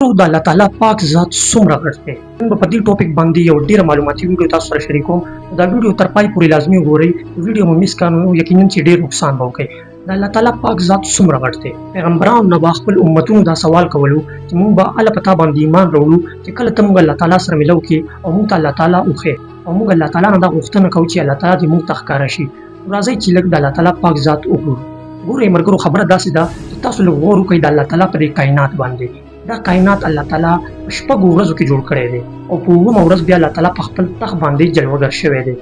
د الله تعالی پاک ذات څومره غټ دی. نن به په دې ټاپک باندې یو ډیره معلوماتي ویډیو تاسو سره شریکوم. دا ویډیو تر پای پورې لازمي وګورئ. ویډیو مو miss کړئ نو یقینا چې ډیر نقصان به وکړئ. د الله تعالی پاک ذات څومره غټ دی. پیغمبرانو نه به خپل امتونو دا سوال کولو چې مونږ به هله په تا باندې ایمان راوړو چې کله ته مونږ الله تعالی سره ملو کې او مونږ ته الله تعالی وښې، او مونږ الله تعالی نه دا غوښتنه کوو چې الله تعالی دې مونږ ته ښکاره شي. راځئ چې لږ د الله تعالی پاک ذات وګورو. ګورئ ملګرو، خبره داسې ده چې تاسو لږ غور وکړئ د الله تعالی په دې کائنات باندې. دا کائنات الله تعالی په شپږو ورځو کې جوړ کړی دی او په اوومه ورځ بیا الله تعالی په خپل تخت باندې جلوګر شوی دی.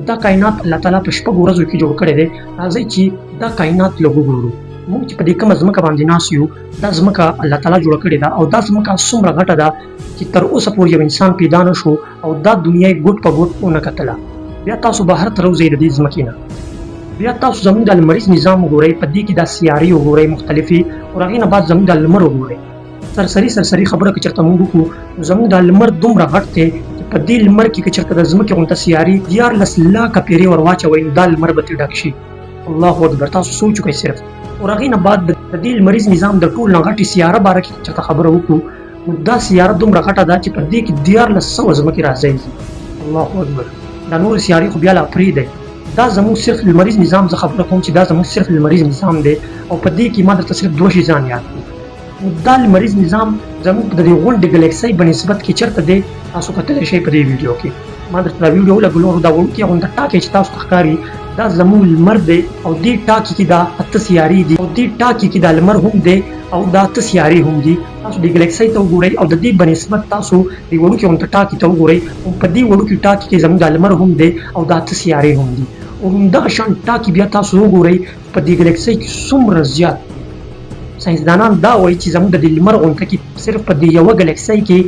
دا کائنات الله تعالی په شپږو ورځو کې جوړ کړی دی. راځئ چې دا کائنات لږ وګورو. موږ چې په دې کومه ځمکه باندې ناست یو، دا ځمکه الله تعالی جوړه کړې ده، او دا ځمکه څومره غټه ده چې تر اوسه پورې یو انسان پیدا نه شو او دا دنیا یې ګوټ په ګوټ ونه کتله. بیا تاسو بهر ته راوځئ د دې ځمکې نه، بیا تاسو زموږ د لمریز نظام وګورئ، په دې کې دا سیارې وګورئ مختلفې، او هغې نه بعد زموږ د لمر وګورئ. سرسري سرسري خبره که چېرته موږ وکړو نو زموږ دا لمر دومره غټ دی چې په دې لمر کې که چېرته د ځمکې غونته سیارې 13 لاکه پیرې ور واچوئ نو دا لمر به ترې ډک شي. الله اکبر، تاسو سوچ وکړئ صرف. او هغې نه بعد د دې لمریز نظام د ټول نه غټې سیاره باره کې چېرته خبره وکړو نو دا سیاره دومره غټه ده چې په دې کې 1300 ځمکې راځي. الله اکبر، دا نور سیارې خو بیا لا پرېږدئ. دا زموږ صرف لمریز نظام، زه خبره کوم چې دا زموږ صرف لمریز نظام دی، او په دې کې ما درته صرف دوه شیزان یاد کړي. نو دا لمریز نظام زموږ د دې غونډې ګلکسۍ په نسبت کې چېرته دی تاسو کتلی شئ په دې ویډیو کې. ما درته دا ویډیو ولګولو او دا وړوکی غونډه ټاکې چې تاسو ته ښکاري دا زموږ لمر دی، او دې ټاکي کې دا اته سیارې دي، او دې ټاکي کې دا لمر هم دی او دا اته سیارې هم دي. تاسو دې ګلکسۍ ته وګورئ او د دې په نسبت تاسو دې وړوکي غونډه ټاکي ته وګورئ، او په دې وړوکي ټاکي کې زموږ دا لمر هم دی او دا اته سیارې هم دي. او همدغه شان ټاکي بیا تاسو وګورئ په دې ګلکسۍ کې څومره زیات دي. ساینسدانان دا وایي چې زموږ د دې لمر غونډه کې صرف په دې یوه ګلکسۍ کې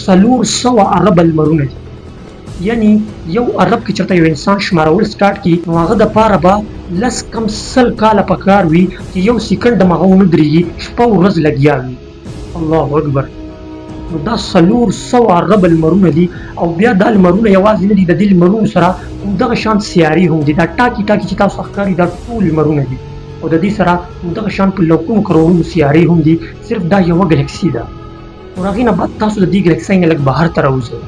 400 اربه لمرونه دي. یعنی یو ارب کې چېرته یو انسان شمارول سټارټ کړي نو هغه د پاره به لس کم 100 کاله پکار وي چې یو سیکنډ هم هغه ونه درېږي، شپه ورځ لګیا وي. الله اکبر، نو دا 400 اربه لمرونه دي. او بیا دا لمرونه یوازې نه دي، د دې لمرونو سره همدغه شان سیارې هم دي. دا ټاکي ټاکي چې تاسو ښکاري دا ټول لمرونه دي، او د دې سره همدغه شان په لکونو کروړونو سیارې هم دي. صرف دا یوه ګلکسي ده. او هغې نه بعد تاسو د دې ګلکسۍ نه لږ بهر ته راوځئ،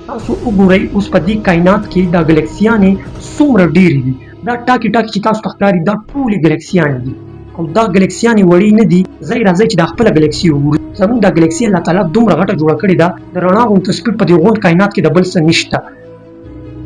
تاسو وګورئ اوس په دې کائنات کې دا ګلکسیانې څومره ډېرې دي. دا ټاکي ټاکي چې تاسو ته ښکاري دا ټولې ګلکسیانې دي، او دا ګلکسیانې وړې نه دي. ځئ راځئ چې دا خپله ګلکسي وګورو. زموږ دا ګلکسي الله تعالی دومره غټه جوړه کړې ده، د رڼا غونته سپیډ په دې غونډ کائنات کې د بل څه نشته.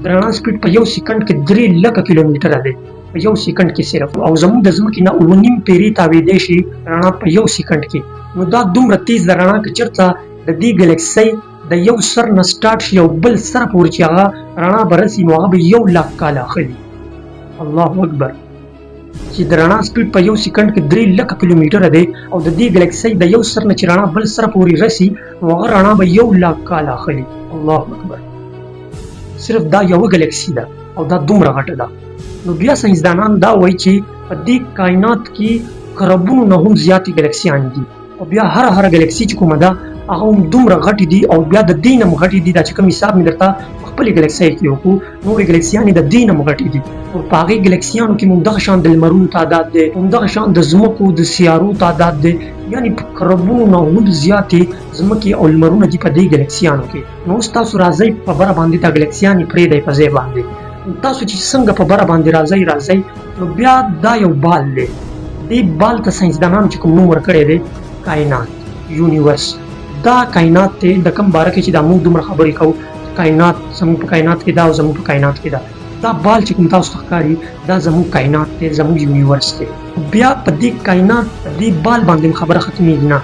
د رڼا سپیډ په یو سیکنډ کې 3 لکه کیلومتره دی، په یو سیکنډ کې صرف. او زموږ د ځمکې نه 7.5 پیرې تاوېدی شي رڼا په یو سیکنډ کې. نو دا دومره تیز د رڼا که چېرته د دې ګلکسۍ د یو سر نه سټارټ شي او بل سر پورې چې هغه رڼا به رسي نو هغه به 1 لاک کاله اخلي. الله اکبر، چې د رڼا سپیډ په یو سیکنډ کې 3 لکه کیلومتره دی، او د دې ګلکسۍ د یو سر نه چې رڼا بل سر پورې رسي نو هغه رڼا به 1 لاک کاله اخلي. الله اکبر، صرف دا یوه ګلکسي ده او دا دومره غټه ده. نو بیا ساینسدانان دا وایي چې په دې کائنات کې کربونو نه هم زیاتې ګلکسیانې دي، او بیا هره هره ګلکسي چې کومه ده هغه هم دومره غټې دي، او بیا د دې نه هم غټې دي. دا چې کوم حساب مې درته په خپلې ګلکسۍ کې وکړو، نورې ګلکسیانې د دې نه هم غټې دي. او په هغې ګلکسیانو کې هم دغه شان د لمرونو تعداد دی، هم دغه شان د ځمکو د سیارو تعداد دی، یعنی په کربونو نه هم زیاتې ځمکې او لمرونه دي په دې ګلکسیانو کې. نو اوس تاسو راځئ په بره باندې دا ګلکسیانې پرېږدئ په ځای باندې. تاسو چې څنګه په بره باندې راځئ راځئ نو بیا دا یو بال دی. دې بال ته ساینسدانانو چې کوم نوم ورکړی دی کائنات، یونیورس. دا کائنات دی د کوم باره کې چې دا موږ دومره خبرې کوو، کائنات زموږ په کائنات کې دا او زموږ په کائنات کې دا. دا بال چې کوم تاسو ته ښکاري دا زموږ کائنات دی، زموږ یونیورس دی. بیا په دې کائنات، په دې بال باندې هم خبره ختمېږي نه.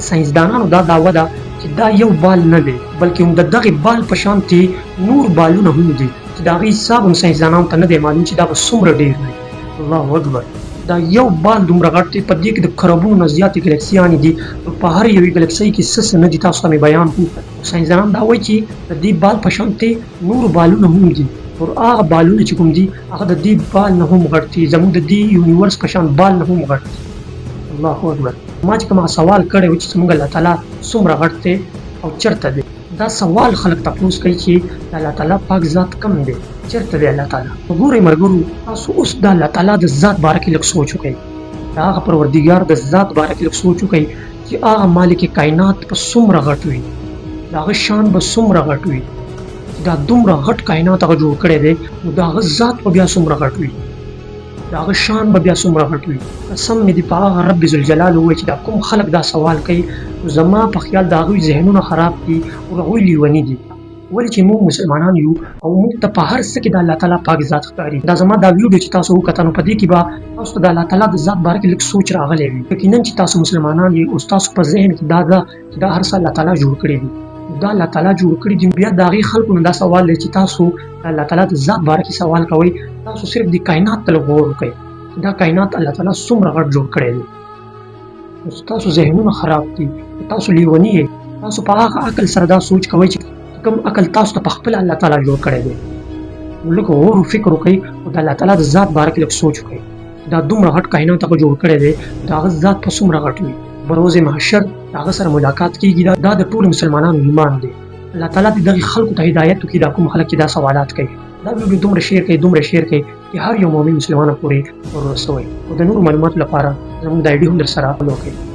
ساینسدانانو دا دعوه ده چې دا یو بال نه دی، بلکې هم د دغې بال په شانتې نور بالونه هم دي چې د هغې حساب هم ساینسدانانو ته نه دی معلوم چې دا به څومره ډېر وي. الله اکبر، دا یو بال دومره غټ دی، په دې کې د کربونو نه زیاتې ګلکسیانې دي. په هر یوې ګلکسۍ کې څه څه نه دي تاسو ته مې بیان کړو. ساینسدانان دا وایي چې د دې بال په شانتې نور بالونه هم دي، اور هغه بالونه چې کوم دي هغه د دې بال نه هم غټ دي، زموږ د دې یونیورس په شان بال نه هم غټ دي. الله اکبر، ما چې کوم سوال کړی و چې زموږ الله تعالی څومره غټ دی او چېرته دی، دا سوال خلک تپوس کوي چې د الله تعالی پاک ذات کم دی، چېرته دی الله تعالی. وګورئ ملګرو، تاسو اوس د الله تعالی د ذات باره کې لږ سوچ وکړئ، د هغه پروردګار د ذات باره کې لږ سوچ وکړئ چې هغه مالک کائنات په څومره غټ وي، د هغه شان به څومره غټ وي. دا دومره غټ کائنات هغه جوړ کړی دی، نو د هغه ذات به بیا څومره غټ وي، د هغه شان به بیا څومره غټ وي. قسم مې دې په هغه رب ذوالجلال ووایي چې دا کوم خلک دا سوال کوي، نو زما په خیال د هغوی ذهنونه خراب دي او هغوی لیوني دي. ولې چې موږ مسلمانان یو او موږ ته په هر څه کې د الله تعالی پاک ذات ښکاري. دا زما دا ویډیو چې تاسو وکته، نو په دې کې به تاسو ته د الله تعالی د ذات باره کې لږ سوچ راغلی وي. یقینا چې تاسو مسلمانان یئ او ستاسو په ذهن کې دا ده چې دا هر څه الله تعالی جوړ کړي دي، دا الله تعالی جوړ کړي دي. بیا د هغې خلکو نه دا سوال دی چې تاسو د الله تعالی د ذات باره کې سوال کوئ، تاسو صرف د کائنات ته لږ غور وکړئ، دا کائنات الله تعالی څومره غټ جوړ کړی دی. ستاسو ذهنونه خراب دي، تاسو لیوني یئ. تاسو په هغه عقل سره دا سوچ کوئ چې کوم عقل تاسو ته په خپله الله تعالی جوړ کړی دی. نو لږ غور او فکر وکړئ او د الله تعالی د ذات باره کې لږ سوچ وکړئ. دا دومره غټ کائنات هغه جوړ کړی دی، د هغه ذات په څومره غټ وي. بروز محشر د هغه سره ملاقات کیږي. دا د ټولو مسلمانانو ایمان دی. الله تعالی دې دغه خلکو ته هدایت وکړي، دا کوم خلک چې دا سوالات کوي. دا ویډیو دومره شیر کړئ، دومره شیر کړئ چې هر یو مؤمن مسلمان پورې ورسوئ، او د نورو معلوماتو لپاره زموږ د آیډي هم در سره فالو کړئ.